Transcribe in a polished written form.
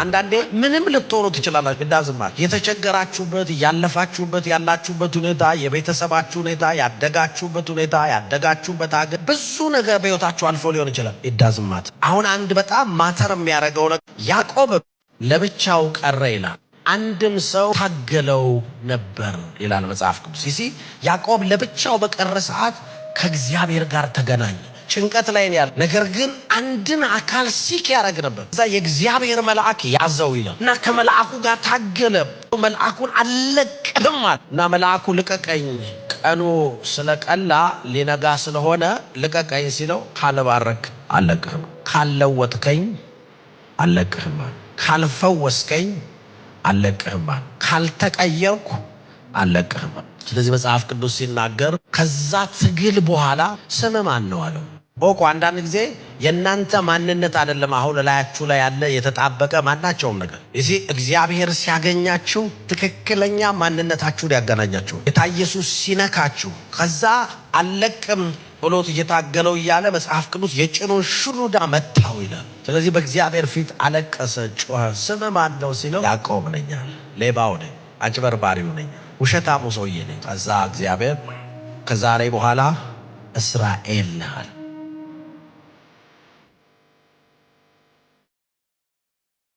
አንዳንዴ ምንም ልትሆኑ ትችላላችሁ። Doesn't matter የተቸገራችሁበት፣ ያለፋችሁበት፣ ያላችሁበት ሁኔታ፣ የቤተሰባችሁ ሁኔታ፣ ያደጋችሁበት ሁኔታ፣ ያደጋችሁበት ሀገር፣ ብዙ ነገር በህይወታችሁ አልፎ ሊሆን ይችላል። It doesn't matter። አሁን አንድ በጣም matter የሚያደርገው ነገር ያዕቆብ ለብቻው ቀረ ይላል። አንድም ሰው ታገለው ነበር ይላል መጽሐፍ ቅዱስ። You see፣ ያዕቆብ ለብቻው በቀረ ሰዓት ከእግዚአብሔር ጋር ተገናኘ። ጭንቀት ላይ ነው ያለ። ነገር ግን አንድን አካል seek ያደርግ ነበር። እዛ የእግዚአብሔር መልአክ ያዘው ይላል እና ከመልአኩ ጋር ታገለ። መልአኩን አልለቅህም አለ እና መልአኩ ልቀቀኝ፣ ቀኑ ስለቀላ ሊነጋ ስለሆነ ልቀቀኝ ሲለው ካልባረክ አልለቅህም፣ ካልለወጥከኝ አልለቅህም፣ ካልፈወስከኝ አልለቅህም፣ ካልተቀየርኩ አልለቅህም። ስለዚህ መጽሐፍ ቅዱስ ሲናገር ከዛ ትግል በኋላ ስምህ ማን ነው አለው። እወቁ፣ አንዳንድ ጊዜ የእናንተ ማንነት አይደለም አሁን ላያችሁ ላይ ያለ የተጣበቀ ማናቸውም ነገር። You see፣ እግዚአብሔር ሲያገኛችሁ ትክክለኛ ማንነታችሁን ያገናኛችሁ። ጌታ ኢየሱስ ሲነካችሁ ከዛ አልለቅም ብሎት እየታገለው እያለ መጽሐፍ ቅዱስ የጭኑን ሹሩዳ መታው ይላል። ስለዚህ በእግዚአብሔር ፊት አለቀሰ፣ ጮኸ። ስምህ ማን ነው ሲለው ያዕቆብ ነኝ አለ። ሌባው ነኝ፣ አጭበርባሪው ነኝ፣ ውሸታሙ ሰውዬ ነኝ። ከዛ እግዚአብሔር ከዛሬ በኋላ እስራኤል ነህ አለ።